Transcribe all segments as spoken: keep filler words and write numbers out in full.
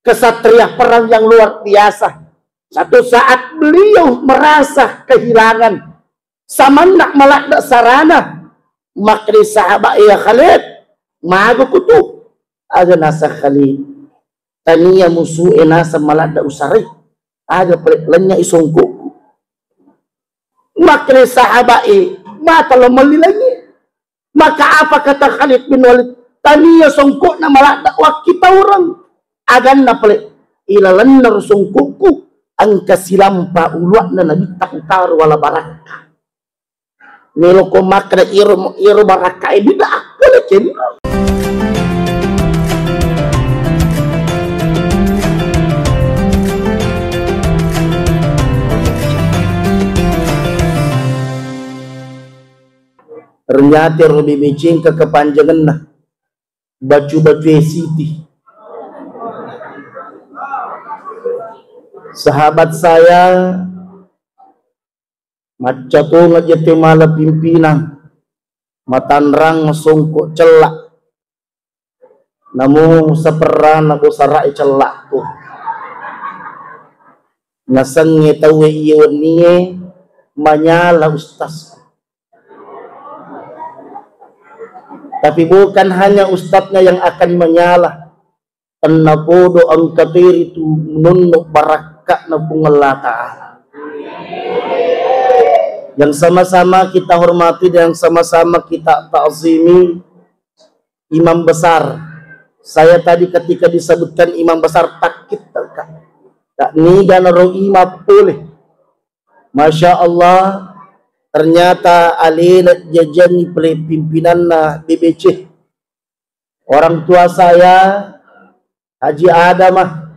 kesatria perang yang luar biasa. Satu saat beliau merasa kehilangan. Samanna maladde sarana. Makkeda sahabat, "Ya Khalid, maga kutu?" Aga naseng Khalid, "Tania musuh e naseng maladde usarai. Aga pale lennya isongkokku." Makkeda sahabat e, "Mata lo melli lengngi." Maka apa kata Khalid bin Walid? "Tania songkokna maladde wakkitaureng. Aganna pale ilalenna ro songkokku, engka silampa uluanna nabitta utaro wala barakka." Melo ko makkeda iro, iro barakka e bid'ah, pole kenro. Ternyata ro B B C engka kepanjangenna, bacu-bacu Siti. Sahabat saya, macca tongeng jette mala pimpinang, matanrang songko cella. Namo saperrana bosarae cella'ku. Nasengnge tauwe iye wennie manyala ustaz. Tapi bukan hanya ustaznya yang akan menyala. Tennapodo engka teritu nonno barakka'na Puang Allah Ta'ala. Yang sama-sama kita hormati dan yang sama-sama kita ta'zimi, Imam Besar. Saya tadi ketika disebutkan Imam Besar, takkittaka. Tak niga naro imam pole. Masya Allah, ternyata alena jajangi pele-, pimpinanna B B C. Orang tua saya, Haji Adamah.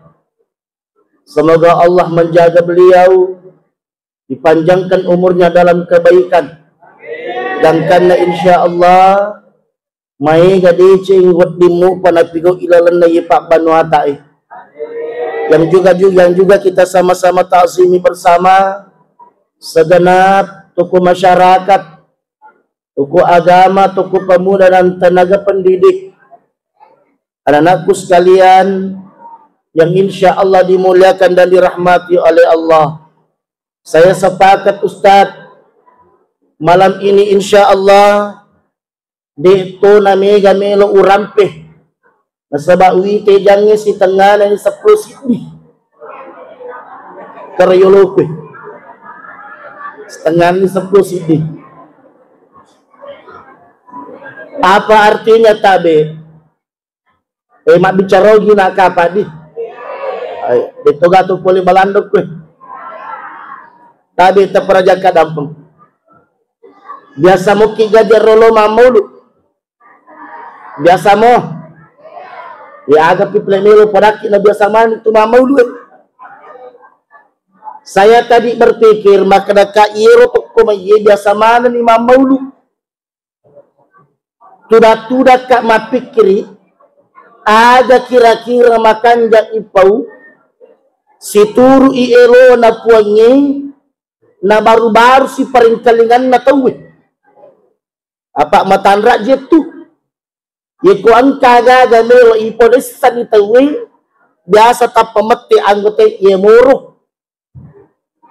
Semoga Allah menjaga beliau, dipanjangkan umurnya dalam kebaikan. Dan karena insya Allah, maega deceng wedding mupa napigau ilalenna ye pabbanuata e. Yang juga, yang juga kita sama-sama ta'zimi bersama segenap tokoh masyarakat, tokoh agama, tokoh pemuda dan tenaga pendidik. Anak-anakku sekalian yang insya Allah dimuliakan dan dirahmati oleh Allah. Saya sepakat Ustadz, malam ini insya Allah de' to na mega melo urampe. Nasaba' uwite jangnge sitengngana ni seppulo siddi. Karayoloku. Sitengngana ni seppulo siddi. Apa artinya tabe'? Eh, mabbicara ogi na kapang di. Ai, de' to gato pole balando kue. Tabe' taparaja kadampeng. Biasa mokki gaji rolo mammaulu. Biasa mo. Ya, aga pi pele melo padakki na biasa mani tu mammaulu e. Saya tadi berpikir, makkeda ka iyero tokko mai ye biasa manenni mammaulu. Tuda-tudakka mappikkiri, aga kira-kira makanja ipau, situru i elona Puangnge, na baru-baru si paringkalinganna tauwe. Apa matanra jettu. Yeko engka aga-aga melo ipodessani tauwe, biasa tappa mette anggota ye moro.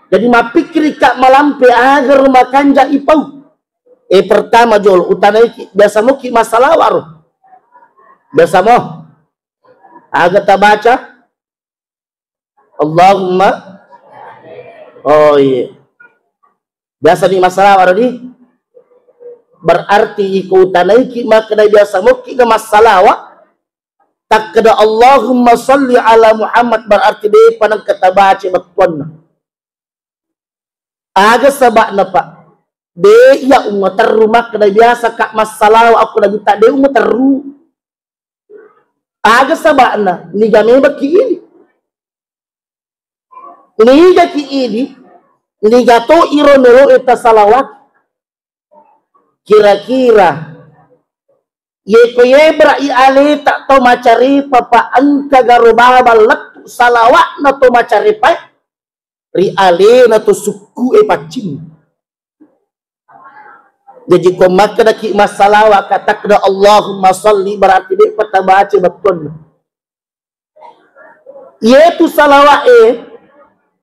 Jadi mappikkirika malampe aga ro makanja ipau. Eh, pertama jolo utanaiki, biasa moki massalawa ro? Biasa mo? Aga tabaca? Allahumma. Oh iya. Biasa ni massalawa ro di? Berarti iko utanaiki makkeda biasa moki ga massalawa. Takkeda Allahumma salli ala Muhammad berarti de'pa nengka tabaca bettuanna. Aga saba'na, Pak? De' iya ungaterru makkeda biasa ka massalawa akko Nabitta, de' ungaterru. Aga saba'na? Niga mebakki idi. Niga ki idi, niga to iro melo e tasalawat. Kira-kira yeko yebra i aleta to macarepa, pa engka garo baba lettu salawatna to macarepa ri alena to sukku e paccing. Jaji ko makkedaki massalawa ka takkeda Allahumma salli berarti de'pa tabaca bettuanna. Yaitu salawat e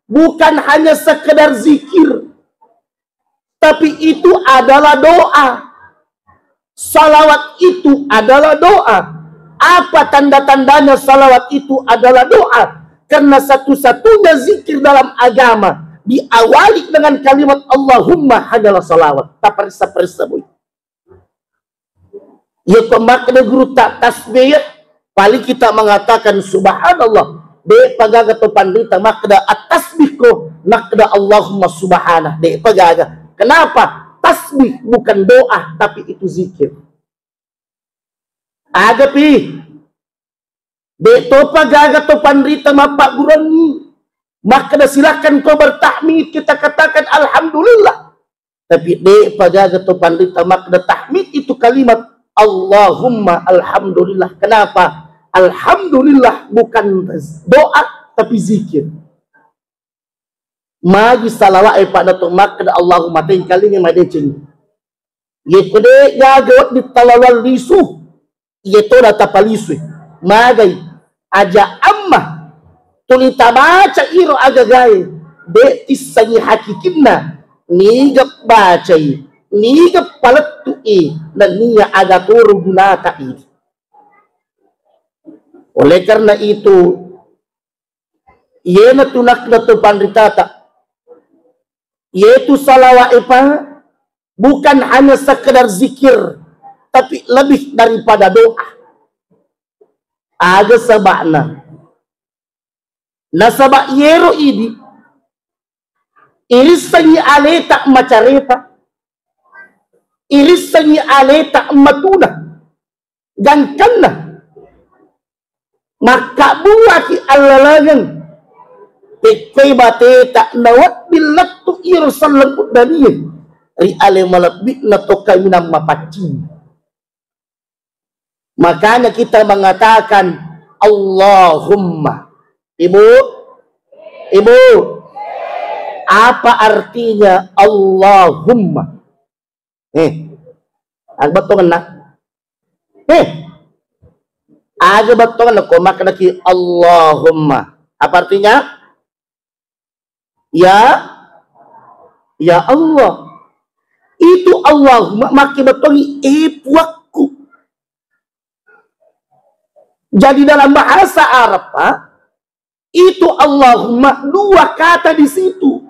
bukan hanya sekedar zikir, tapi itu adalah doa. Salawat itu adalah doa. Apa tanda-tandanya salawat itu adalah doa? Karena satu-satunya zikir dalam agama diawali dengan kalimat Allahumma hanyalah salawat. Tak perisa-perisa, boy. Iya, kok makkeda guru tak tasbih ya? Paling kita mengatakan subhanallah. De' pagaga to panrita makkeda at-tasbih ko, makkeda Allahumma subhanah. De' pagaga. Kenapa? Tasbih bukan doa, tapi itu zikir. Aga pi. De' topa gaga to panrita mappagguruangngi. Makkeda, "Silakan kau bertahmid," kita katakan, "Alhamdulillah." Tapi de' pa gaga to panrita makkeda, "Tahmid itu kalimat Allahumma alhamdulillah." Kenapa? Alhamdulillah bukan doa, tapi zikir. Magi salawat e pada to makkeda Allahumma, tengkalinga madeceng. Ye ko de' gaga wedding talaluang lisu, iye toda tapalisui. Magai, aja amma tuli tabaca iro agagae, de' tissengi hakikinna, niga bacai, niga palettu'i, nennia aga toro gunata idi. Oleh karena itu, iyena tu nakkeda to panritata, yaitu salawat e pa bukan hanya sekedar zikir, tapi lebih daripada doa. Aga saba'na? Nasaba' iyero idi irissengngi aleta macarepa, irissengngi aleta matuna, gangkanna makkabbuaki allalengeng, pekkoi bateta nawedding lettu iro selleng uddanie ri ale malebbi'na to kaminang mapaccing. Makanya kita mengatakan Allahumma. Ibu, ibu, apa artinya Allahumma? Eh, aga bettuanna? Eh, aga bettuanna ko makkedaki Allahumma? Apa artinya? Ya, ya Allah. Itu Allahumma makke bettuangngi, eh, puakku. Jadi dalam bahasa Arab, Pak, itu Allahumma dua kata di situ.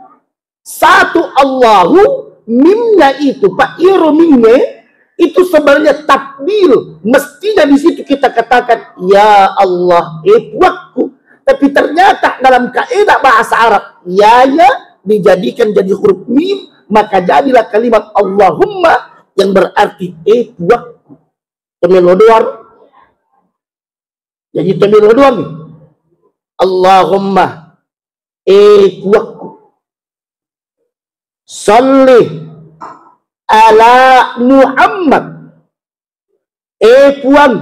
Satu Allahu, mimnya itu, Pak, iro mimnya itu sebenarnya takdil. Mestinya di situ kita katakan, "Ya Allah, eh, puakku." Tapi ternyata dalam kaedah bahasa Arab, yanya dijadikan jadi huruf mim, maka jadilah kalimat Allahumma yang berarti, eh, puakku. Temelo doang. Jadi temelo doang. Allahumma, eh, puakku. Salli ala Muhammad. Eh, Puang,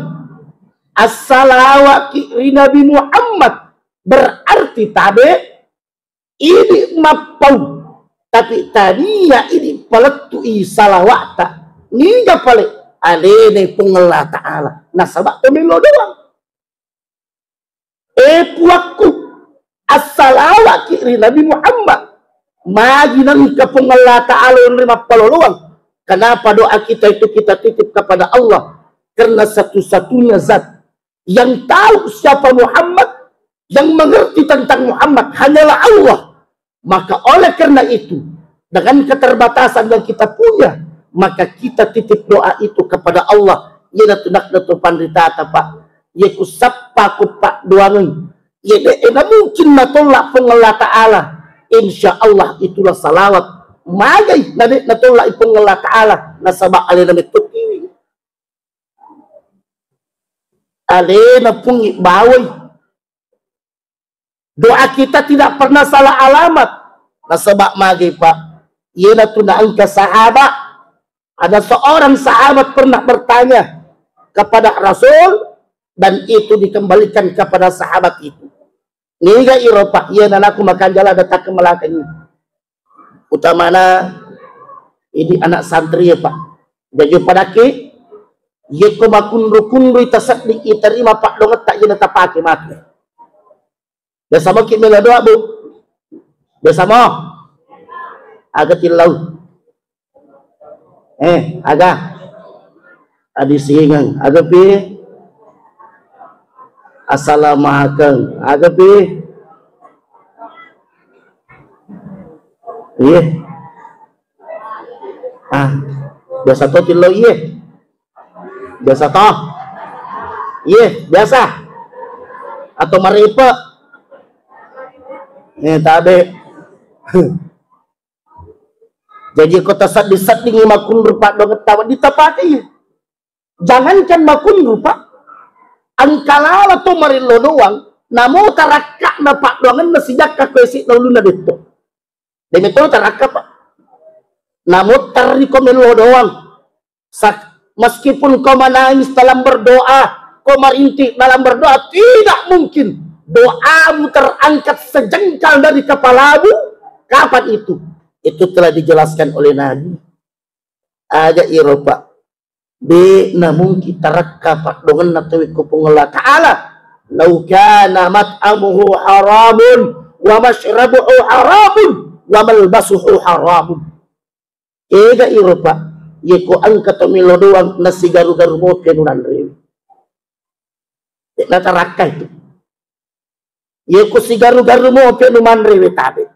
assalawaki ri Nabi Muhammad. Berarti tabe idi mappau, tapi tania idi palettu'i salawa'ta. Niga pale? Alena Puang Allah Ta'ala. Nasaba temelo doang. Eh, puakku, assalawaki ri Nabi Muhammad. Magi nengka Puang Allah Ta'ala yang lima paloloang. Kenapa doa kita itu kita titip kepada Allah? Karena satu-satunya zat yang tahu siapa Muhammad, yang mengerti tentang Muhammad hanyalah Allah. Maka oleh karena itu, dengan keterbatasan yang kita punya, maka kita titip doa itu kepada Allah. Iya na tunak na tupan ritata, Pak. Iya ku sappa ku Pak doangen. Iya de ena mungkin natolak Puang Allah Ta'ala. Insya Allah itulah salawat. Magai na de natolak Puang Allah Ta'ala. Nasaba alena mettokiwi. Alena pungi bawai. Doa kita tidak pernah salah alamat. Nasaba magai, Pak. Iyena tu naengka sahabat. Ada seorang sahabat pernah bertanya kepada Rasul dan itu dikembalikan kepada sahabat itu. Niga iro, Pak? Iyena naku makanjala datang ke Melaka ini. Utamana idi anak santri ya, Pak. Jaji padaki, yeko makunru-kunru ita seddi iterima Pak dongetta iyena tapake mati. Biasa mo ki melo doa, Bu? Biasa mo? Aga tillau? Eh, aga? Adisingeng. Aga pi? Asalamakeng. Aga pi? Iya. Ah, biasa to tillau, iya. Biasa to? Iya, biasa. Atau marepe? Eh, tabe. Jaji ko tasedding-seddingi makkunru paddoangetta, wedding tapake, iya. Jangankan makkunru, Pak. Engka lalo to marillo doang, namo tarakka'na paddoangenna sijakka ko ese'na ulunna detto. De' metto tarakka, Pak. Namo terri ko mello doang. Sa-, meskipun kau menangis dalam berdoa, kau merintih dalam berdoa, tidak mungkin doamu terangkat sejengkal dari kepalamu. Kapan itu? Itu telah dijelaskan oleh Nabi. Aga iro, Pak. De' namungkin tarakka paddoangenna tauwe ko Puang Allah Ta'ala. Lau kana mat'amuhu haramun, wa mashrabuhu haramun, wa malbasuhu haramun. Ega iro, Pak, ye ko engka to melo doang nasigaru-garu mopi anu nanrewe. De' natarakka itu. Ye ko sigaru-garu mopi anu manrewe, tabe.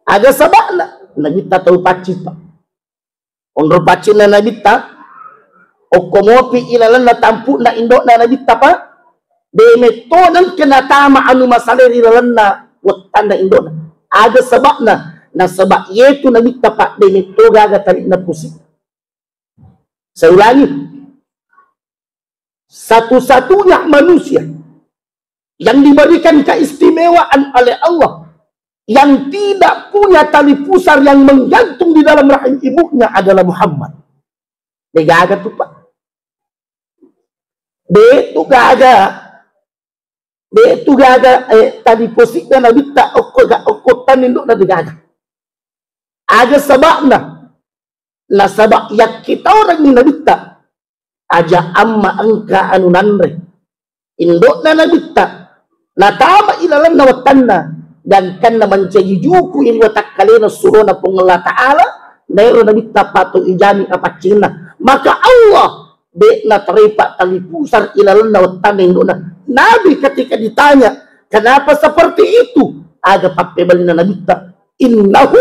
Aga saba'na? Nabitta tau paccing, Pak. Onro paccinna Nabitta, okko mopi ilalenna tampu'na indo'na Nabitta, Pak. De' metto nengka natama anu masale ri lalenna wettanna indo'na. Aga saba'na? Nasaba' yetu Nabitta, Pak, de' metto gaga tali'na pusi. Saya ulangi, satu-satunya manusia yang diberikan keistimewaan oleh Allah, yang tidak punya tali pusar yang menggantung di dalam rahim ibunya adalah Muhammad. De' gaga tu, Pak. De' tu gaga. De' tu gaga, eh, tali pusi'na Nabitta okko ga-, okko tannindo'na de' gaga. Aga saba'na? Nasaba' yakkitaorengngi Nabitta, aja' amma engka anu nanre. Indo'na Nabitta natama ilalenna wettanna, gangkanna mancaji juku' ri watakkalena surona Puang Allah Ta'ala, naero Nabitta pato ijami apaccinna. Maka Allah de' natarepa tali pusar ilalenna wettanna indo'na. Nabi ketika ditanya, "Kenapa seperti itu?" Aga pappebalinna Nabitta, "Innahu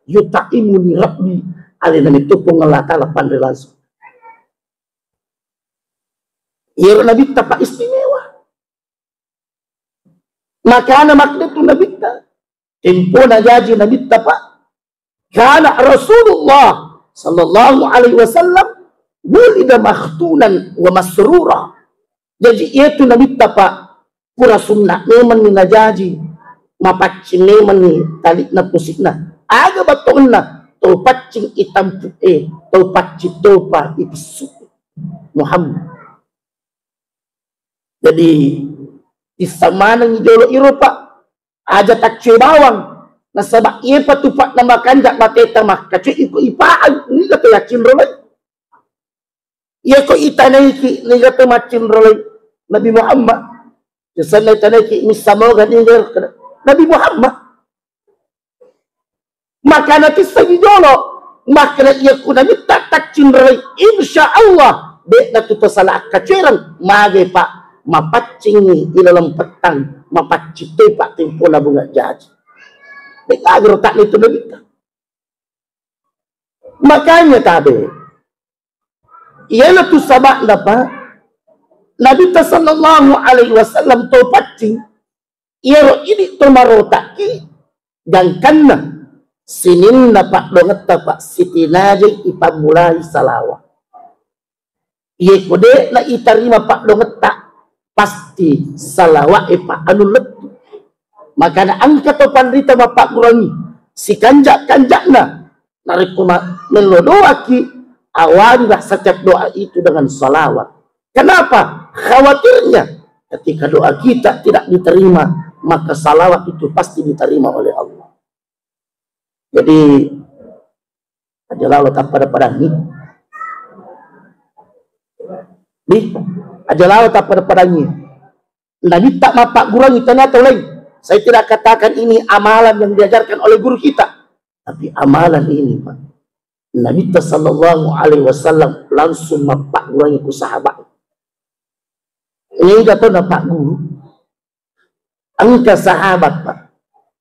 yut'imuni Rabbi." Alena metto Puang Allah Ta'ala panre langsung. Iyaro Nabitta, Pak, istimewa. Makana makkeda tu Nabitta, tempona jaji Nabitta, Pak, kana Rasulullah sallallahu alaihi wasallam wulida makhtunan wa masrura. Jaji, iyetu Nabitta, Pak, pura sunna memenni najaji, mapaccing memenni tali'na pusi'na. Aga battuanna? Tau paccing itampu'e, tau paccing topa ipessu. Muhammad. Jadi, tissa maneng jolo iro, Pak. Aja' taccue bawang. Nasaba' iyepa tu, Pak, namakanja' mateta makkaccue iko ipa'ang, niga to yaccinrolai. Iyako itanaiki, niga to maccinrolai Nabi Muhammad. Sesenna itanaiki, missa moga niga Nabi Muhammad. Makana tissengi jolo, makkeda, "Iya ku Nabitta taccinroi, insya Allah de'na tu to sala akkacuereng." Magai, Pak, mapaccingi ilaleng pettang, mapaccing toi, Pak, tempona bunga jaji. De'na garo takna itu Nabitta. Makanya tabe, iyana tu saba'na, Pak, Nabitta sallallahu alaihi wasallam to paccing, iyaro idi to marotaki, gangkanna sininna paddongetta, Pak, sitinajai ipammulai salawa. Iye ko de'na itarima paddongetta, pasti salawa'e, Pak, anu lettu. Makana engka to panrita mappagguruangngi, sikanja-kanja'na, narekko ma-, mello doaki, awalilah setiap doa itu dengan salawat. Kenapa? Khawatirnya ketika doa kita tidak diterima, maka salawat itu pasti diterima oleh Allah. Jadi, aja lalo tappada-padangi. Di, aja lalo tappada-padangi. Nabitta mappagguruangngi, tania tau laing. Saya tidak katakan ini amalan yang diajarkan oleh guru kita, tapi amalan ini, Pak. Nabitta sallallahu alaihi wasallam langsung mappagguruangngi ku sahabat. Niga to napagguru? Engka sahabat, Pak.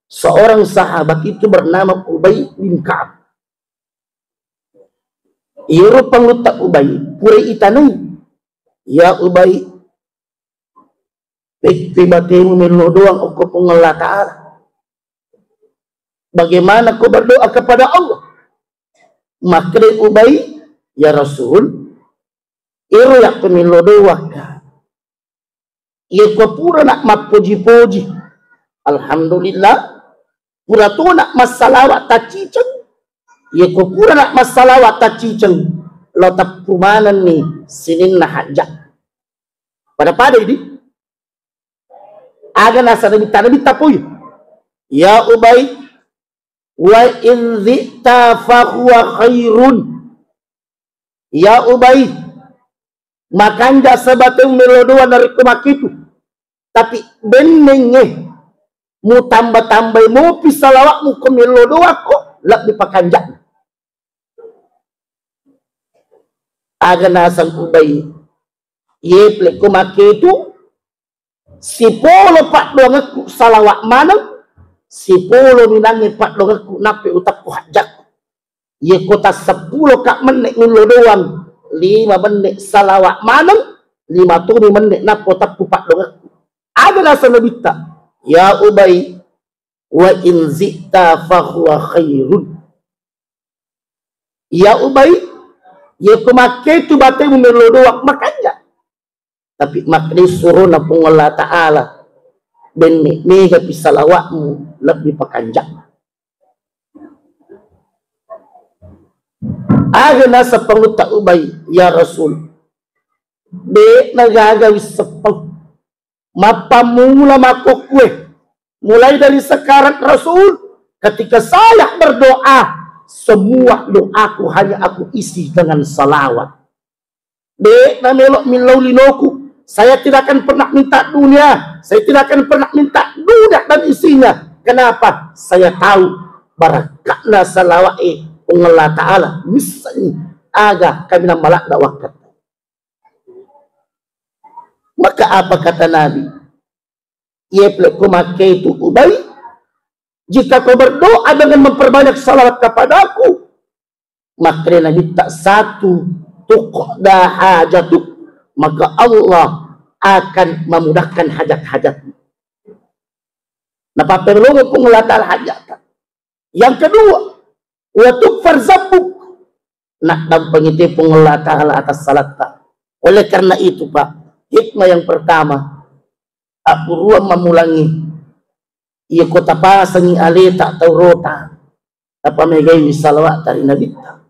Seorang sahabat itu bernama Ubay bin Ka'ab. Iyaro pangulutta Ubay, pura itanai. Ya Ubay, pekkui batemu mello doang okko Puang Allah Ta'ala. Bagaimana kau berdoa kepada Allah? Makkeda Ubay, ya Rasul, ero yakko mello doang ka. Yeko purana mappoji-poji, alhamdulillah. Pura tona massalawa tacciceng. Yeko purana massalawa tacciceng, lo teppu manenni sininna hajja. Pada-pada idi. Aga nasa Nabitta, Nabitta poi. Ya Ubay, wa in zi'ta fahuwa khairun. Ya Ubay, makanja sebateng mello doang narekko makkitu. Tapi bennengnge mutamba-tambai mopi salawatmu ko mello doang ko, lebbi pakanja'na. Aga naseng Ubay, ye plekko makkitu, sipolo paddoangekku salawat maneng, sipolo minangnge paddoangekku nappe uteppu hajjakku. Yeko tasseppulo ka menne millo doang, lima menne salawat maneng, lima toni menne nappo teppu paddoangekku. Aga naseng Nabitta, ya Ubay, wa in zi'ta fahuwa khairun. Ya Ubay, yeko makkitu batemu millo doang makanja. Tapi makkeda surona Puang Allah Ta'ala, benne megapi salawatmu lebbi pakanja'na. Aga naseng pangulutta Ubay, ya Rasul, de'na gaga wisseppeng. Mappammula makkokkue. Mulai dari sekarang Rasul, ketika saya berdoa, semua doaku hanya aku isi dengan salawat. De'na melo millau linoku. Saya tidak akan pernah minta dunia. Saya tidak akan pernah minta dunia dan isinya. Kenapa? Saya tahu barakatna salawat e Puang Allah Ta'ala. Misalnya, aga kami nama lakna wakkat. Maka apa kata Nabi? Ye plekko makkitu Ubay, jika kau berdoa dengan memperbanyak salawat kepadaku, makkeda Nabitta satu, tuqda hajatuk, maka Allah akan memudahkan hajat-hajatmu. Napappelongo Puang Allah Ta'ala hajat. Yang kedua, wa tukfar zambuk. Naddampengi te Puang Allah Ta'ala atas salatta. Oleh karena itu, Pak, hikmah yang pertama, appuruang mamulangi. Iya ko tapasangi aleta tau rota, tapamegaiwi salawat tari Nabitta.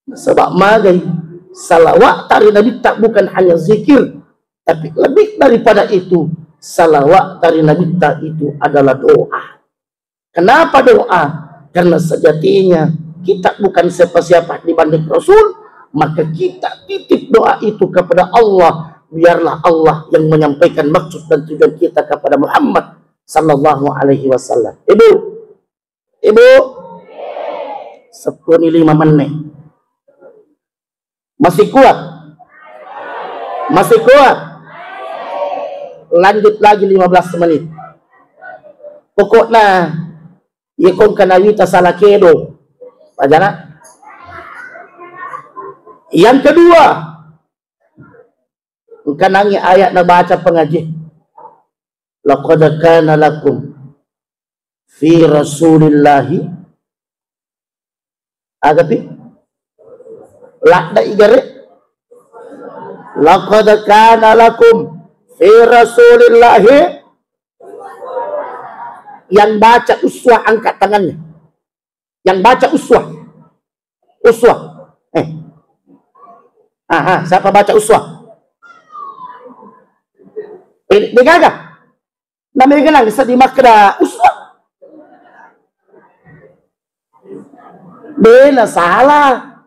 Sebab magai salawat tari Nabitta bukan hanya zikir, tapi lebih daripada itu, salawat tari Nabitta itu adalah doa. Kenapa doa? Karena sejatinya kita bukan siapa-siapa dibanding Rasul, maka kita titip doa itu kepada Allah. Biarlah Allah yang menyampaikan maksud dan tujuan kita kepada Muhammad sallallahu alaihi wasallam. Ibu, Ibu, sepuluh lima menit. Masih kuat? Masih kuat? Lanjut lagi lima belas menit. Pokokna, iya kong kanawita salah kedo. Pajana. Yang kedua, engka nangi ayat nabaca pengaji. Laqad kana lakum fi Rasulillahi, aga pi? Ladda igare. Laqad kana lakum fi Rasulillahi. Yang baca uswah angkat tangannya. Yang baca uswah. Uswah. Eh. Aha, siapa baca uswah? Eh, degaga. Namanya kenang sedih makkeda uswah. Bena salah.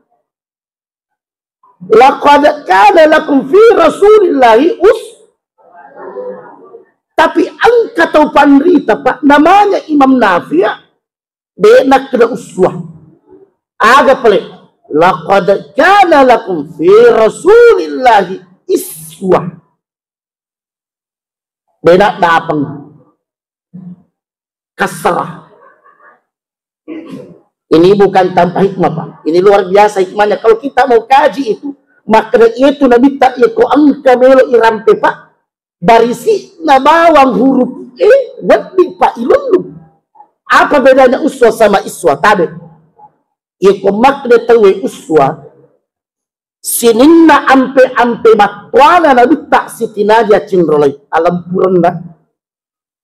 Laqad kana lakum fi Rasulillahi us-, Tapi engka tau panrita, Pak, namanya Imam Nafi', de' nakkeda uswah. Aga pale? Laqad kana lakum fi Rasulillahi iswah. De' naddapeng. Kasrah. Ini bukan tanpa hikmah, Pak. Ini luar biasa hikmahnya. Kalau kita mau kaji itu, makkeda itu Nabitta, iya ko engka melo irampe, Pak, barisi'na bawang huruf E, wedding, Pak, ilunnu. Apa bedanya uswah sama iswah? Tabe. Iya ko makkeda tauwe uswah, sininna ampe-ampe mattoana Nabitta sitinaja cinrolai, alempurenna,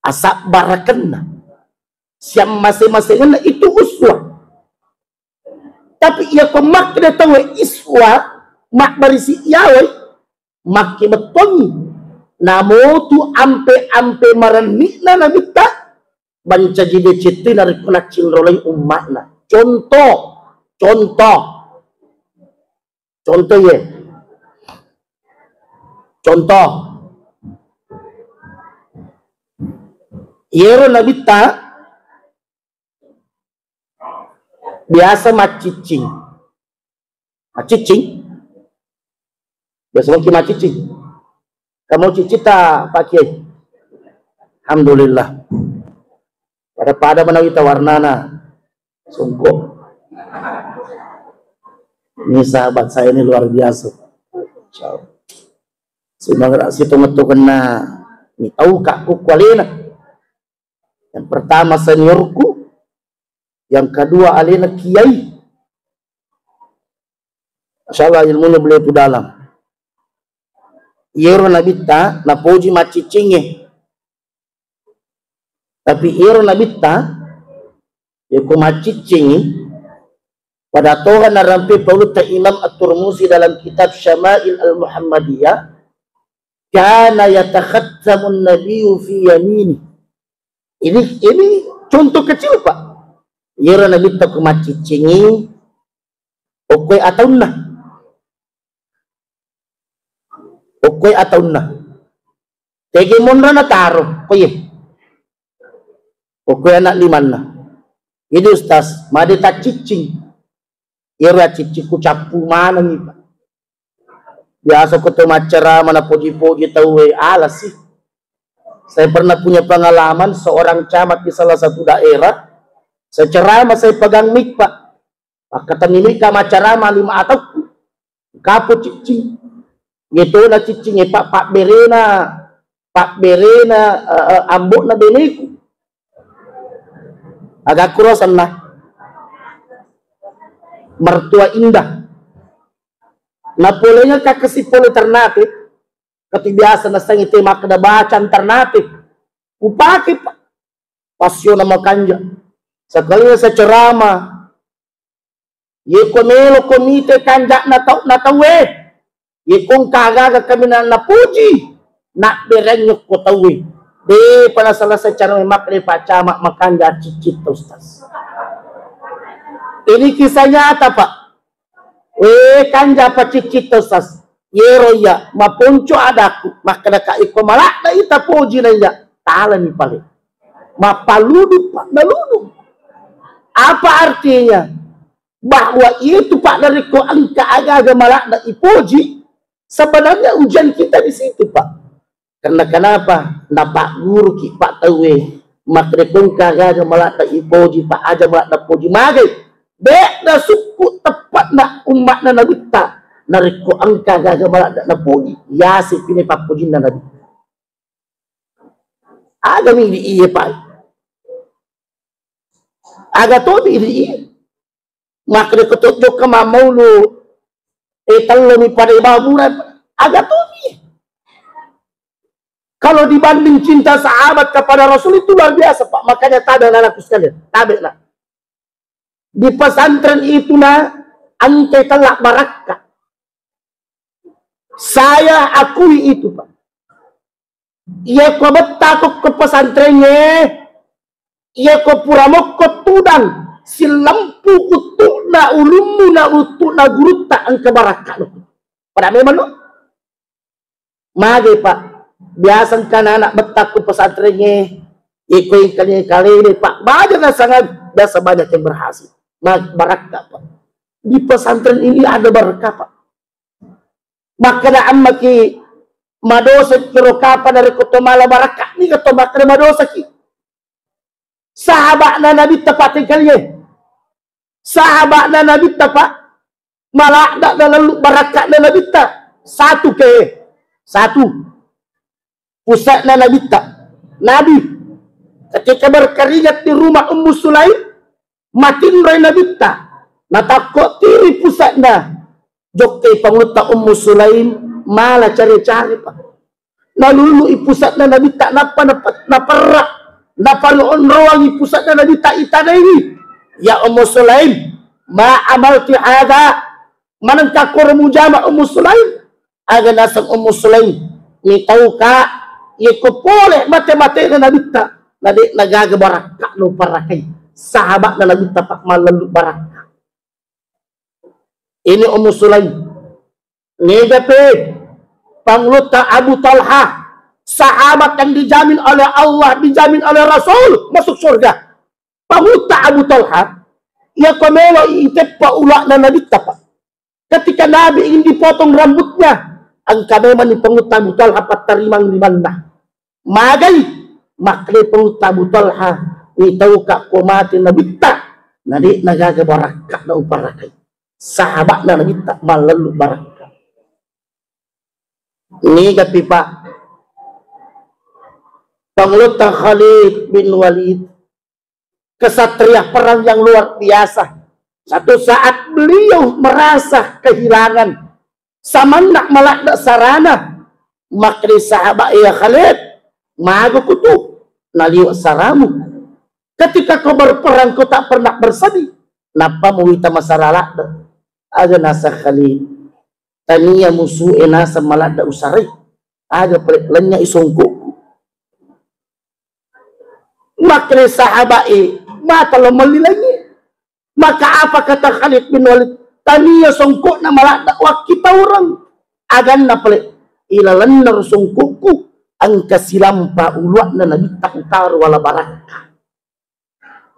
asabbarakenna, siammase-masengenna, itu uswah. Tapi iya ko makkeda tauwe iswah, mabbarisi iyawai, makke bettuangngi. Namotu ampe-ampe marenni'na Nabitta, bancaji decettu narekko naccinrolai umma'na. Contoh, contoh. Contoh ye. Contoh. Iyero Nabitta biasa macciccing. Macciccing? Biasa mungkin macciccing. Kamu ciccita, Pak Kiai? Alhamdulillah. Pada-pada menawita warnana. Sungguh. Ini sahabat saya ini luar biasa. Masya Allah. Sehingga situ metu kena. Ini tahu kak kuku alena. Yang pertama seniorku, yang kedua alena kiai. Masya Allah, ilmunya beliau itu dalam. Iyero Nabitta napoji macciccingnge. Tapi iyero Nabitta, yako macciccingngi, pada toha narampe paulutta Imam At-Turmuzi dalam kitab Syama'il Al-Muhammadiyah, kana yatakhattamun nabiyyu fi yamini. Ini, ini contoh kecil, Pak. Iyero Nabitta ko macciccingngi, okkoe ataunna. Okkoe ataunna. Tege monra nataro, koye. Okkoe anak limanna. Jadi Ustaz, made tacciccing. Iyero acciccing ku cappu manengi, Pak. Biasa ko to maccarama napoji-poji tauwe, alasi. Saya pernah punya pengalaman seorang camat di salah satu daerah. Saya ceramah, saya pegang mic, Pak. Pakkatenni mika maccarama lima atakku. Kapo ciccing. Yetona ciccing e, Pak, pabberena, pabberena, eh, eh, ambokna beneku. Agakku rosanna. Mertua indah. Napolenga kakesi pole Ternate. Kati biasa nasengi te makkeda baca Ternate. Upake, Pak. Pasiona makanja. Sekalinya saya ceramah. Yeko melo komite kanja'na tau, na tauwe. Yeko engka aga-aga kaminang napuji, nabbereng ko tauwe. De pa naselesai cara makkeda Pak Camat makanja ciccitta Ustaz. Ini kisah nyata, Pak. Eh, kanja apa ciccitta Ustaz. Yero iya, maponco adakku, makkeda ka iko malakna ita poji na iya, talani pale. Mapaludu, Pak, naludu. Apa artinya? Bahwa itu, Pak, narekko engka aga-aga malakna ipoji, sebenarnya ujian kita di situ, Pak. Karena kenapa? Napagguruki, Pak, tauwe. Makrekko engka aga-aga malakna ipoji, Pak, aja malakna poji. Magai? De'na sukku teppa'na umma'na Nabitta. Narekko engka aga-aga malakna napoji, yase pine pappojinna Nabitta. Aga mi di iye, Pak. Aga tomi di iye. Makkeda ko to jokka mammaulu, eh, tello mi pada baburan, aga tomi. Kalau dibanding cinta sahabat kepada Rasul itu luar biasa, Pak. Makanya tabe, anakku sekalian, tabe lah. Di pesantren itu na engka tella barakka. Saya akui itu, Pak. Iya ko bettako ko pesantrengnge, iya ko pura mokko tudang silempu uttu'na ulummu na uttu'na gurutta engka barakka lo. Pada memang lo. Mage, Pak. Biasa engka anak-anak bettakku pesantrengnge, iko engkani kalele, Pak, banyak nasangan, biasa banyak yang berhasil. Ma-, barakka, Pak. Di pesantren ini ada barakka, Pak. Makkeda ammaki, madosa kiro kapa dari koto mala barakka, ni keto makkeda madosa ki. Sahaba'na Nabitta, Pak, tengkalingai. Sahaba'na Nabitta, Pak, maladda nalellu barakka'na Nabitta. Satu ke, satu. Pusa'na Nabitta. Nabi, ketika berkeringat di rumah Ummu Sulaim, matinroi Nabitta. Natakko tiri pusa'na. Jokkai pangulutta Ummu Sulaim, mala care-care, Pak. Nalului pusa'na Nabitta, nappa nap-, naperra, naparonroangi pusa'na Nabitta, itanaiwi, "Ya Ummu Sulaim, ma amalti hadha?" Manengka koro mujama Ummu Sulaim? Aga naseng Ummu Sulaim, mitauka, yeko pole mate-matena Nabitta, na de' nagaga barakka no parakai. Sahaba'na Nabitta, Pak, mallellu barakka. Ini Ummu Sulaim. Niga pe pangulutta Abu Talha, sahabat yang dijamin oleh Allah, dijamin oleh Rasul masuk surga. Pangulutta Abu Talha, iya ko melo iteppa ula'na Nabitta, Pak. Ketika Nabi ingin dipotong rambutnya, engka memang ni pangulutta Abu Talha pattarimang limanna. Magai, makkeda pangulutta Abu Talha, mitauka ko mate Nabitta, na de' nagaga barakka na uparakai. Sahaba'na Nabitta mallellu barakka. Niga pi, Pak? Pangulutta Khalid bin Walid, kesatria perang yang luar biasa. Satu saat beliau merasa kehilangan, samanna maladda sarana, makkeda sahabat, "Ya Khalid, maga kutu naliwa saramu? Ketika kau berperang, kau tak pernah bersedih. Nappa muwita masara ladda?" Aga naseng Khalid, "Tania musu'e naseng maladda usarai. Aga pale lennyai songkokku." Makkeda sahaba'e, "Mata lo melli lengngi." Maka apa kata Khalid bin Walid? "Tania songkokna maladda wakkitaureng. Aganna pale, ilalenna ro songkokku, engka silampa uluanna Nabitta utaro wala barakka."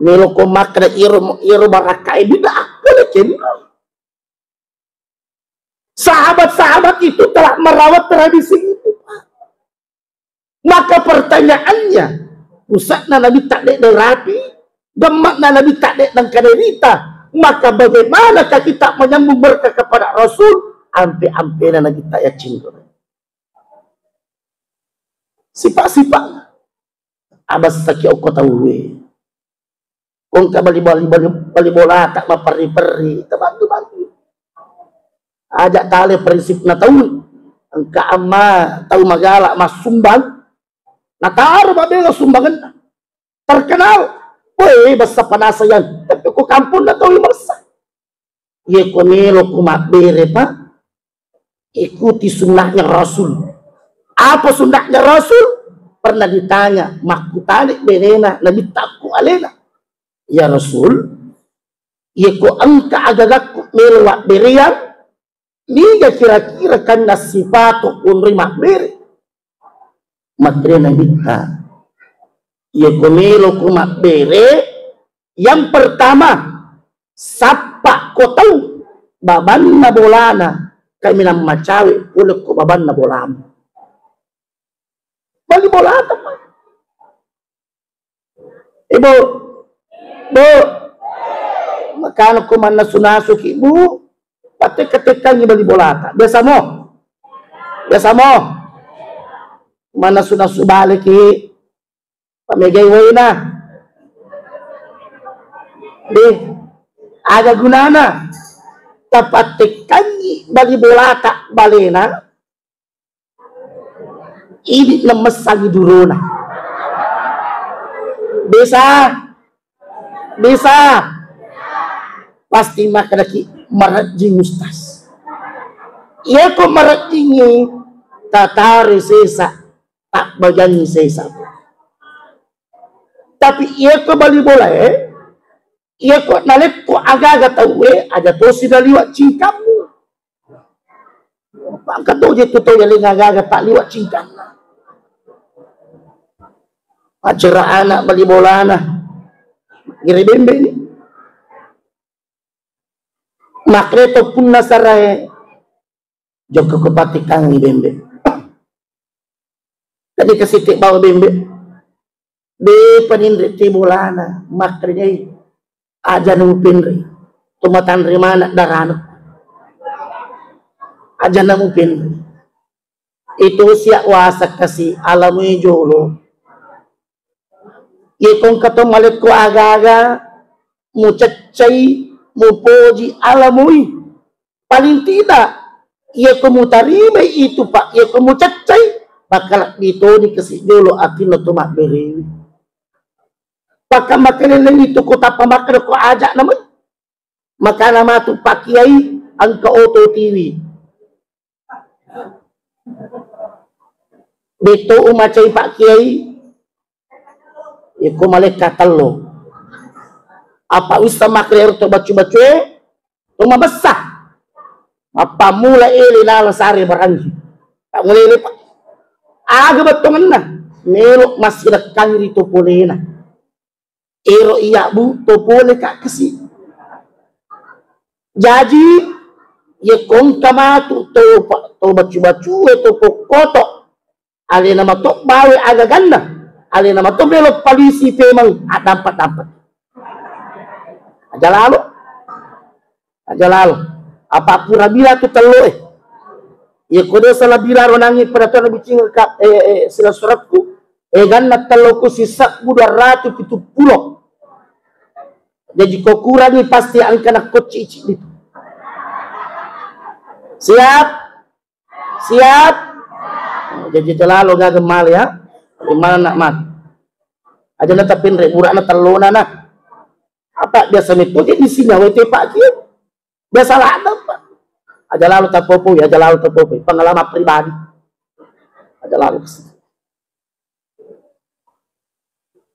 Melo ko makkeda iro, iro barakka e bid'ah, boleh kenro. Sahabat-sahabat itu telah merawat tradisi itu, Pak. Maka pertanyaannya, pusa'na Nabitta de' rapi, demma'na Nabitta de' nengka derita, maka bagaimanakah kita menyambung berkah kepada Rasul? Ampe-ampena Nabitta ya cinta. Sifat-sifat. Abessaki okko tauwe. Ko engka bali-bali, bali, bali bolata maperri-perri, tabantu-bantu. Aja tale prinsipna tau. Engka amma tau magala massumbang, nataro mabela sumbangenna. Terkenal, weh, bessa panasa yang, tapi ko kampungna tau mersa. Iya ko melo ku mabbere, Pak, ikuti sunnahnya Rasul. Apa sunnahnya Rasul? Pernah ditanya, makkutani benena Nabitta ku alena, "Ya Rasul, iya ko engka agagakku melo wabbereang, niga kira-kira kanna sifato kunri mabbere?" Makkeda Nabitta, "Iya ko melo ku mabbere, yang pertama, sappa ko tau babanna bolana, kaminang macawe pole ko babanna bolamu." Bali bolata, Pak. Ibu, Bu, makana ko mannasu-nasu ki, Bu, patekka-tekkangi bali bolata. Biasa mo? Biasa mo? Mannasu-nasu bale ki, pamegai waina. Deh, aga gunana? Tapattekkangi bali bolata balena, idi namessangi durona. Bisa? Bisa? Pasti makkedaki, "Marejjing, Ustaz." Iya ko marejjingi, tatari sesa, tabbajangi sesa. Tapi iya ko bali bolae, iya ko nalekko agaga tauwe, aja tosi naliwa cingkammu. Pangka toje tu tau yaling agaga tak liwa cingkamna. Acara anak bali bolana. Gere bembe ni. Makre to punna sarae. Jokka ko patikkangi bembe. Tadi kasiti bawa bembe. De paninre ti bolana. Makre nyai. Aja na mupenre. Tumatanre mana darana. Aja na mupenre. Itu sia wasa kasi alamui jolo. Ye kongka to malekko aga-aga, muceccai, mupoji alamui. Paling tidak, ye ko mutarimai itu, Pak, ye ko muceccai, bakal ditoni kasi jolo atinna to mabberewi. Pakka makaleleng itu ko tappa makkeda ko aja namai. Makana matu Pak Kiai engka oto tiwi. Beto umacai Pak Kiai, iko malekka tello. Apa wissa makkeda to bacu-bacue, to mabessa. Mappammula ele nala sare barangi. Tak mulai lepa. Aga bettongenna. Melo massidekkangi ri to polena. Ero iya bu to pole ka kasi. Jaji, ye kongka matu to pa-, to bacu-bacu e to pokkoto. Alena mato bawe agaganna. Alena mato melo polisi pemeng addampa-dampa. Aja lalo. Aja lalo. Apa pura bila tu tello e. Iya ko desa la bila ro nangi pada tona bicing ka, eh, eh, sila suratku. Eh, ganna tello ku sisebbu dua ratu pitu pulo. Jadi ko kurangi pasti angka na kocci-cicci itu. Siap? Siap? Jadi aja lalo gaga male ya. Di mana nak mat? Aja na tapinre burak na tellona nah. Apa biasa metode di sini awet Pak Kiai? Biasa ladde, Pak. Aja lalo tapopoi, aja lalo tapopoi. Pengalaman pribadi. Aja lalo.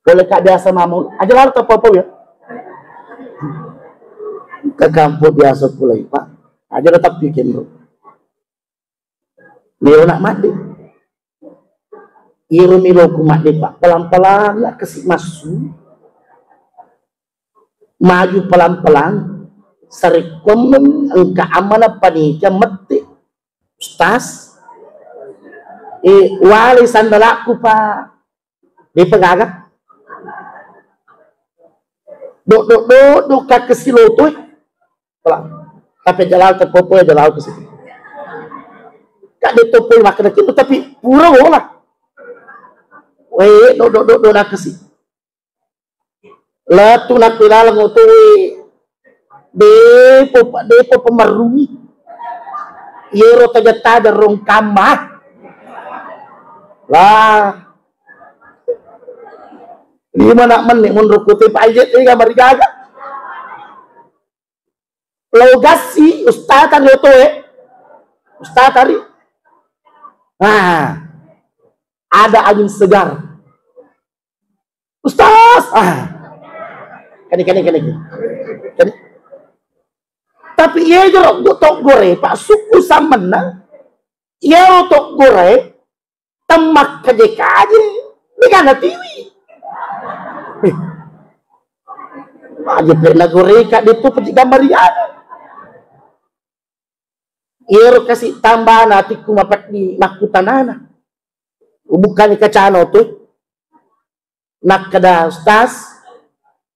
Boleh kak biasa mamu, aja lalo tapopoi ya. Ke kampung biasa pulai, Pak. Aja tetap bikin, Bro. Melo nak madde. Iro melo ku madde, Pak. Pelan-pelan nak kasi massu. Maju pelan-pelan. Sarekkommeng engka amanah panitia mette. Ustaz. Eh, wale sandalakku, Pak. Depa gaga. Dok, dok, dok, dok, kak kasi lotoi. Pala. Tapi aja lalo tapopoi, aja lalo kasi. Kak de topoi makkeda kitu, tapi pura bola. Weh, dok, dok, dok, dok, nakasi. Lettu nakku ilaleng otoe. Depo, depo pemerrumi. Yero taja-taja rong kamma. Lah. Lima nak menni monro kute pajet ega marigaga. Lo gassi ustaz tadi otoe. Ustaz tadi. Nah, ada angin segar. Ustaz, ah. Kani, kani, kani, kani. Kani. Tapi iya jero, gua tok gore, Pak, suku samenna. Iya lo tok gore, temmak kaje-kaje, degaga tiwi. Eh. Aja pernah gore, Kak, itu peci gambar iya. Iyaro kasi tambana atikku mapeddi makkutanana. Ubukkani kacana oto. Nakkeda, "Ustaz,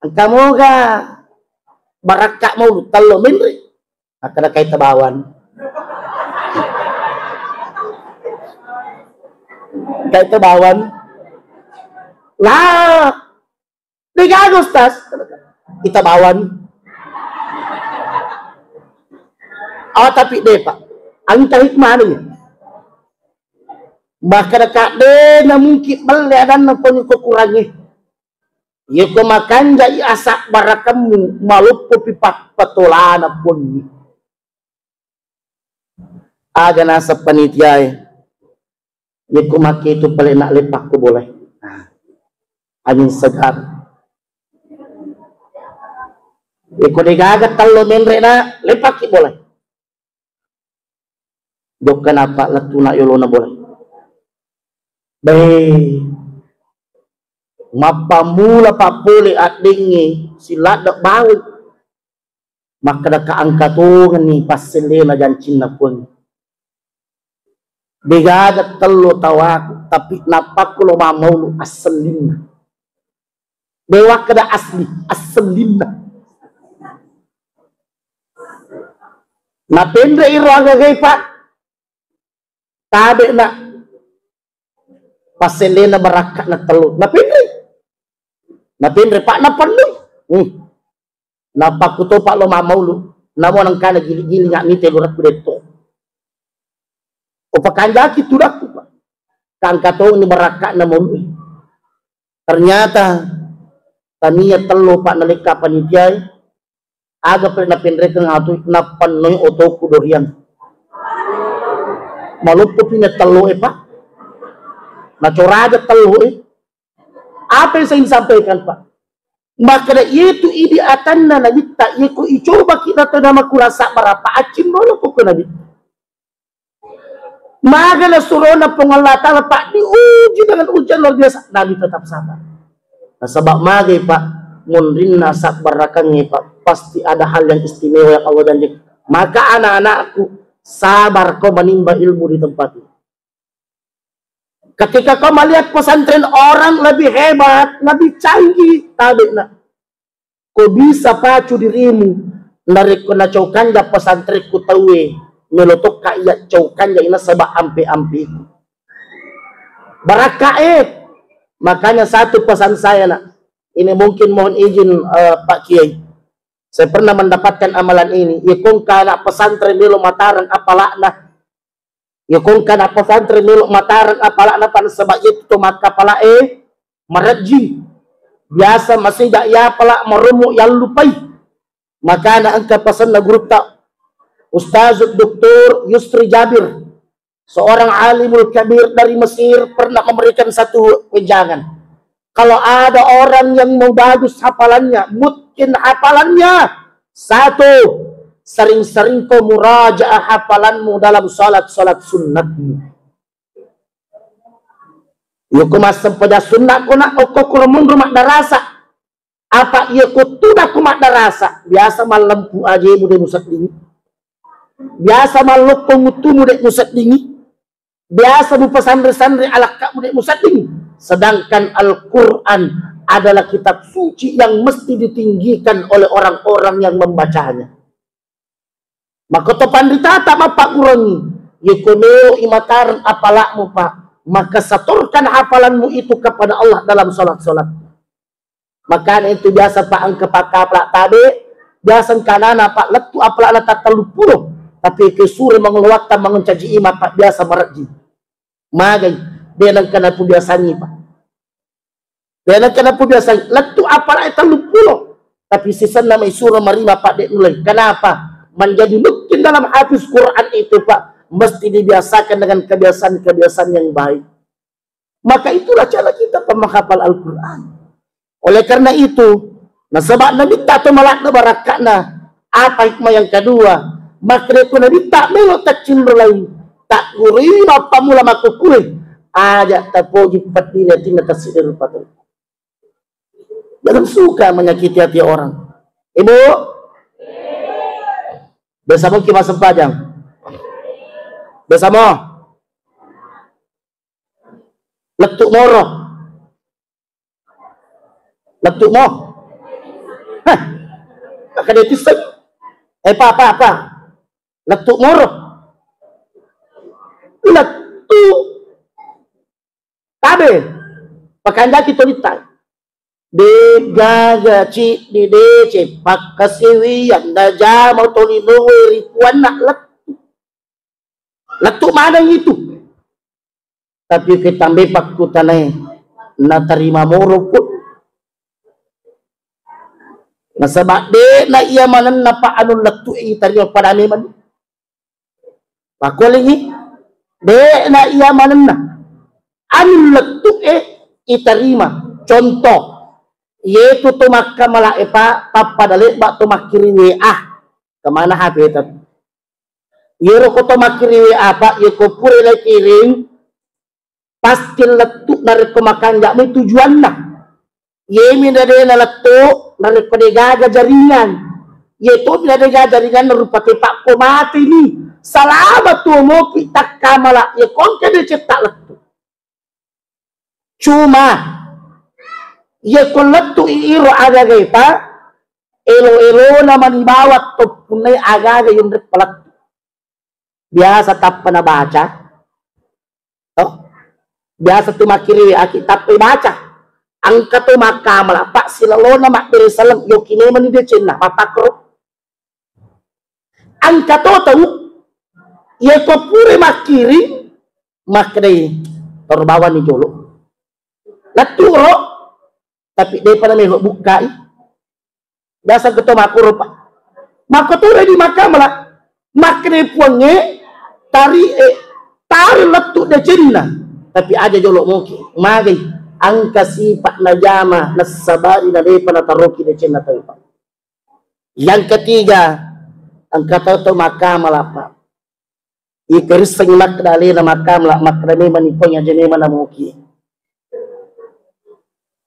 engka moga barakka maulu tello menre?" Nakkeda, "Kaita bawang." Kaita bawang. Lah, degaga, Ustaz. Ita bawang. Oh, tapi de, Pak. Engka hikmah ni. Bahkan degaga de na mungkin belle adanna poni ko kurangi. Iya ko makanjai asa barakemmu, maloppo pi pappatolana poni. Aga naseng panitiae, yekko makkitu pale na leppakko bolae. Nah, angin segar. Yekko degaga tello menre na leppakki bolae. Jokka napa lettuna yolona bolae. Bae. Mappammula pappole addengnge siladde baweng. Makkeda ka engka tongenni passellena jancinna Puang. Degaga tello tawaku, tapi nappakku lo mammaulu assellinna. Dewa keda asli, assellinna. Napenre iro agagai, Pak. Tabe na passellena barakka'na tello. Napenre. Napenre, Pak, napennui. Hmm. Napakkutopa lo mammaulu. Namo nengkana gili-gili nggak mite lurakku detto. Upakanjaki tudakku, Pak. Kangkatoni barakka'na maulu. Ternyata tania tello, Pak, nalekka panitiae. Aga pale napenrekeng atu, napennoi otoku dorian. Maloppo pi na tello e, Pak. Nacoraja tello e. Apa yang saya ingin sampaikan, Pak? Makkeda iyatu idi atanna Nabitta, iyako icobaki na tau namakurasa barapa, accinrolo ko Nabitta. Maga nasurona Puang Allah Ta'ala, Pak, diuji dengan ujian luar biasa, Nabi tetap sabar. Nasaba magai, Pak, munrinna sabbarakangnge, Pak, pasti ada hal yang istimewa yang Allah janjikan. Maka anak-anakku, sabar kau menimba ilmu di tempat ini. Ketika kau melihat pesantren orang lebih hebat, lebih canggih, tabe na. Ko bisa pacu dirimu, narekko nacaukanja pesantrekku tauwe, melo tokka iya caukanja nasaba ampe-ampeku. Barakka e. Makanya satu pesan saya, nak. Ini mungkin mohon izin, eh, Pak Kiai. Saya pernah mendapatkan amalan ini. Iya kongka anak pesantren melo matareng apalakna. Iya kongka anak pesantren melo matareng apalakna, pan sebab itu to makkapala e marejjing. Biasa masih gak ya pala maromo yallupai. Makana engka pesanna gurutta Ustaz Doktor Yusri Jabir, seorang alimul kabir dari Mesir, pernah memberikan satu wejangan. Kalau ada orang yang mau bagus hafalannya, mungkin hafalannya, satu, sering-sering kau murajaah hafalanmu dalam salat-salat sunnatmu. Yoko massempajang sunnah ko nak okko kuro munro maddarasa. Apa iya ko tudakku maddarasa, biasa mallempu ajemu de museddingi. Biasa mallokkong uttumu de museddingi. Biasa mupasanre-sanre alakkamu de musedding. Sedangkan Al-Quran adalah kitab suci yang mesti ditinggikan oleh orang-orang yang membacanya. Maka to panritata mappagguruangngi, yeko melo imatareng apalakmu, Pak, maka satorkan hafalanmu itu kepada Allah dalam salat-salat. Makanya itu biasa, Pak, engka pakkapala tabe, biasa engka nana, Pak, lettu apalakna tattellu pulo, tapi ke sure mengeluarkan mengencaji imam, Pak, biasa mereji. Magai, de nengka napubiasangi, Pak. De nengka napubiasangi. Lettu apalak e tellu pulo. Tapi sisenna mai suro marima, Pak, de nulai. Kenapa? Menjadi mungkin dalam hafiz Quran itu, Pak, mesti dibiasakan dengan kebiasaan-kebiasaan yang baik. Maka itulah cara kita, Pak, menghafal Al-Quran. Oleh karena itu, nasaba Nabitta to malakna barakka'na. Apa hikmah yang kedua? Makkedako Nabitta melo taccinro laing, taggurui mappamula makkukue, aja tapoji peddiri atinna tassiddi rupa tau. Jangan suka menyakiti hati orang. Ibu, biasa mungkin masuk pajang. Biasa mo. Lettu moro. Lettu mo. Hah. Maka dia tisek. Eh, pa, pa, pa. Lettu moro. Lettu. Tabe. Pakanjaki tolitta. De gaga ciddi de ceppa kasiwiang da jama tolinoe ri puanna lettu. Lettu maneng itu. Tapi ke tambe pakkutanae, natarima moro pun. Nasaba de na iya manenna pa anu lettu e itarima pada memang. Pakkulingi, de na iya manenna anu lettu e itarima. Contoh, yetu to makkamala e pa, pappada lebba to makkiri W A. Kemana H P tadi? Yero ko to makkiri W A, Pak, yeko pura lekiring, pasti lettu narekko makanjak mai tujuanna. Yemi na de' nalettu, narekko de' gaga jaringan. Ye to mi na de' gaga jaringan, rupa tepa' ko mate ni. Salama tu mopi takkamala, ye ko engka decetta' lettu. Cuma, ye ko lettu i iro aga-aga eta, elo-elona mani bawang to punnai aga-aga yonreppa lettu. Biasa tappa nabaca. Oh, biasa tu makkiri W A ki tappa baca. Engka to makkamala, Pak, silolona mabbere saleng, yoki memang ni decenna, mappakkoro. Engka to tau, ye ko pura makkiri, makkedai, "Toro bawang ni jolo." Lettu ro, tapi de'pa namelo bukkai. Biasa keto makkuro, Pak. Makko tu di makkamala. Makkeda puangnge, tari, eh, tari lettu decenna. Tapi aja jolo moki. Magai. Engka sipa' najama, nassabari, na de'pa nataroki decenna tau, Pak. Yang ketiga, engka tau to makkamala, Pak. Ikerissengngi makkeda alena makkamala, makkeda memang ni Puang aja memang namoki.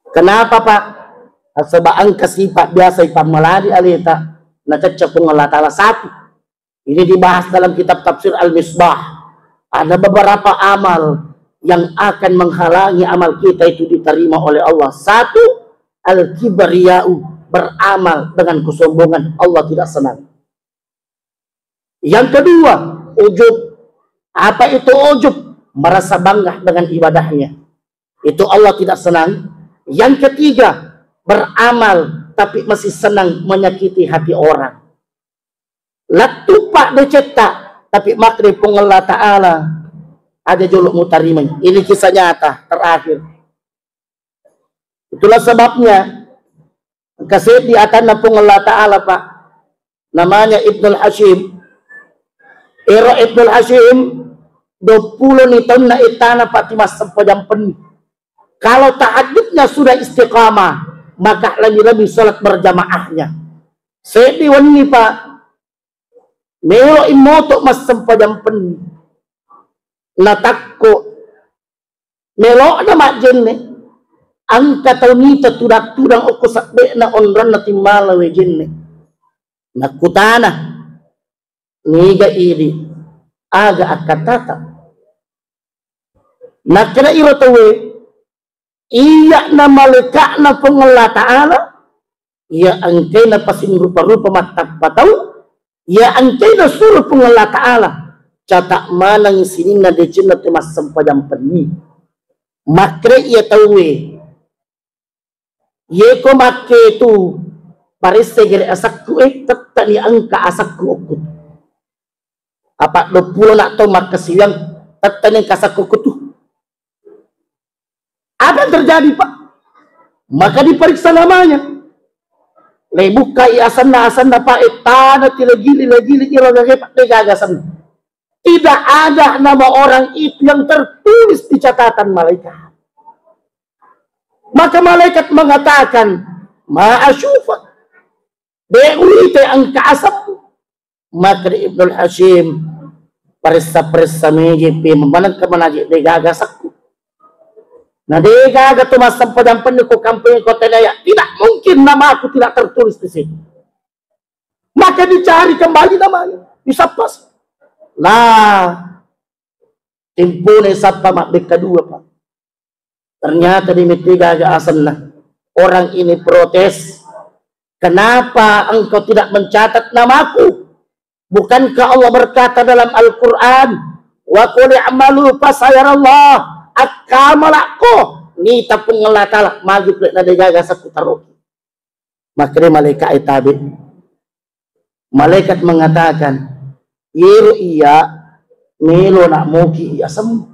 Kenapa, Pak? Nasaba engka sipa' biasa ipammalani aleta, nacacca Puang Allah Ta'ala satu. Ini dibahas dalam kitab tafsir Al-Misbah. Ada beberapa amal yang akan menghalangi amal kita itu diterima oleh Allah. Satu, al-kibriya'u, beramal dengan kesombongan. Allah tidak senang. Yang kedua, ujub. Apa itu ujub? Merasa bangga dengan ibadahnya. Itu Allah tidak senang. Yang ketiga, beramal tapi masih senang menyakiti hati orang. Lettu, Pak, decetta', tapi makkeda Puang Allah Ta'ala, aja jolo mutarimai. Ini kisah nyata terakhir. Itulah sebabnya engka seddi atanna Puang Allah Ta'ala, Pak. Namanya Ibnul Hashim. Ero Ibnul Hashim, duappulo ni taunna ettana, Pak, timassempajang penni. Kalau tahajudnya sudah istiqamah, maka lebih-lebih salat berjamaahnya. Seddi wenni, Pak, melo immoto massempajang penni. Natakko melo'na majjenne, engka tau nita tudang-tudang okko sabbe'na onronna timmala wae jenne. Nakkutana, niga idi, aga akkattata? Nakkeda iro tauwe, iya'na malaeka'na Puang Allah Ta'ala, iya engkaina pasing rupa-rupa mattappa tau, iya engkaina suro Puang Allah Ta'ala, cata' maneng sininna decenna tu massempajang penni. Makkeda iya tauwe, yeko makketu paresse gere asakku e, tettani engka asakku okku. Apa' duappulo na' taung makkasiwiang, tettani engka asakku okku tu. Apa yang terjadi, Pak? Maka diperiksa namanya. Lebukkai asenna, asenna, Pak, eh, tana tilegili, legili, iro gage, Pak, de gaga asenna. Tidak ada nama orang itu yang tertulis di catatan malaikat. Maka malaikat mengatakan, "Ma asyufak." De uite engka asem. Makkeda Ibnul Hasyim, paressa-paressa meje pe manengka manaje de gaga asekku. Na de gaga tu massempajang penni ko kampung ko tenaya, tidak mungkin namaku tidak tertulis di situ. Maka dicari kembali namanya, disappas. Nah, tempone sappa mabbekka dua, Pak. Ternyata de mette gaga asenna. Orang ini protes, "Kenapa engkau tidak mencatat namaku? Bukankah Allah berkata dalam Al-Quran, 'Wa qul i'malu fasayarallah'?" Akkamalakko, nita Puang Allah Ta'ala, magi pole na de gaga asekku taroki. Makkeda malaikat e tabe. Malaikat mengatakan, "Yero iya melo na moki iya sembuh.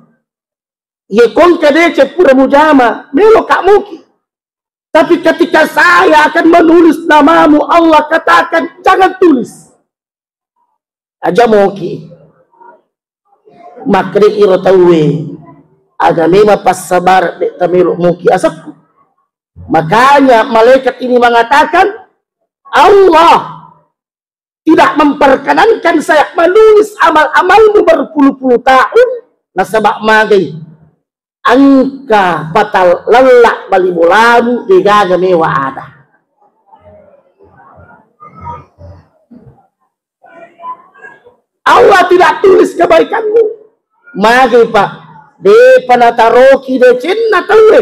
Iya kongka deceng pura mujama, melo ka moki. Tapi ketika saya akan menulis namamu, Allah katakan, 'Jangan tulis.'" Aja moki. Makkeda iro tauwe, "Aga memang passabareng de tamelo moki asekku." Makanya malaikat ini mengatakan, "Allah tidak memperkenankan saya menulis amal-amalmu berpuluh-puluh tahun, nasaba magai Engka patalella bali bolamu, degaga mewa ada. Allah tidak tulis kebaikanmu. Magi, Pak, depa nataroki decenna tauwe.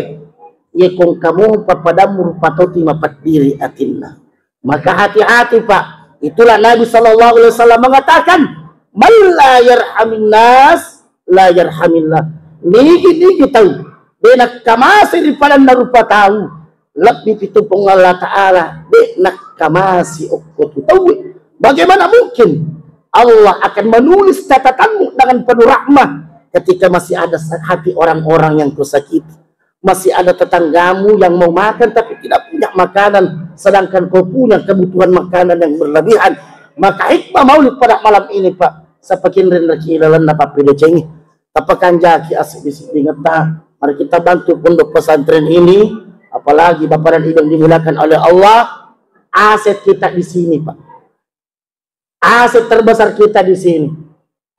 Ye kong kamu papadammu rupa toti mapaddiri atinna. Maka hati-hati, Pak. Itulah Nabi sallallahu alaihi wasallam mengatakan, "Man la yarhamin nas, la yarhamillah." Nigi-nigi tau de nakkamase ri padanna rupa tau, lebbi pitu Puang Allah Ta'ala de nakkamase okko tu tauwe. Bagaimana mungkin Allah akan menulis catatanmu dengan penuh rahmah ketika masih ada hati orang-orang yang kau sakiti? Masih ada tetanggamu yang mau makan tapi tidak punya makanan, sedangkan kau punya kebutuhan makanan yang berlebihan. Maka hikmah maulid pada malam ini, Pak, sapakinrenreki ilalenna pappedecengi. Tapakanjaki asiddi-siddingetta. Mari kita bantu pondok pesantren ini, apalagi Bapak dan Ibu yang dimuliakan oleh Allah. Aset kita di sini, Pak. Aset terbesar kita di sini.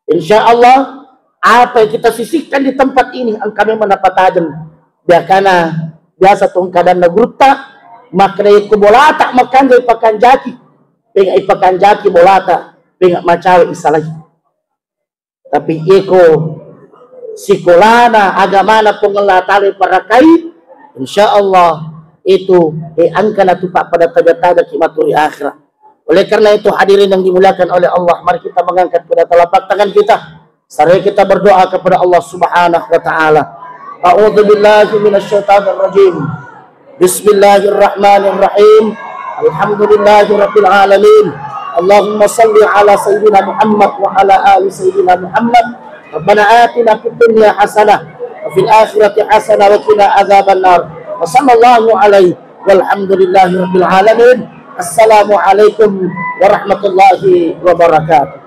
Insya Allah, apa yang kita sisihkan di tempat ini, engka memang napatajeng. Biakana biasa tongkadanna gurutta, makna iko bolata makanja ipakanjaki, penga ipakanjaki bolata, penga macawe isalai. Tapi iko sikolana agamana Puang Allah Ta'ala parakai, insya Allah itu, eh, engkana tu pada taja-taja ki maturi akhirat. Oleh karena itu, hadirin yang dimuliakan oleh Allah, mari kita mengangkat pada telapak tangan kita. Saraya kita berdoa kepada Allah Subhanahu wa Ta'ala. A'udzu billahi minasyaitonir rajim. Bismillahirrahmanirrahim. Alhamdulillahi rabbil alamin. Allahumma salli ala sayyidina Muhammad wa ala ali sayyidina Muhammad. Rabbana atina fid dunya hasanah wa fil akhirati hasanah wa qina adzabannar. Wa sallallahu alaihi walhamdulillahi rabbil alamin. Assalamualaikum warahmatullahi wabarakatuh.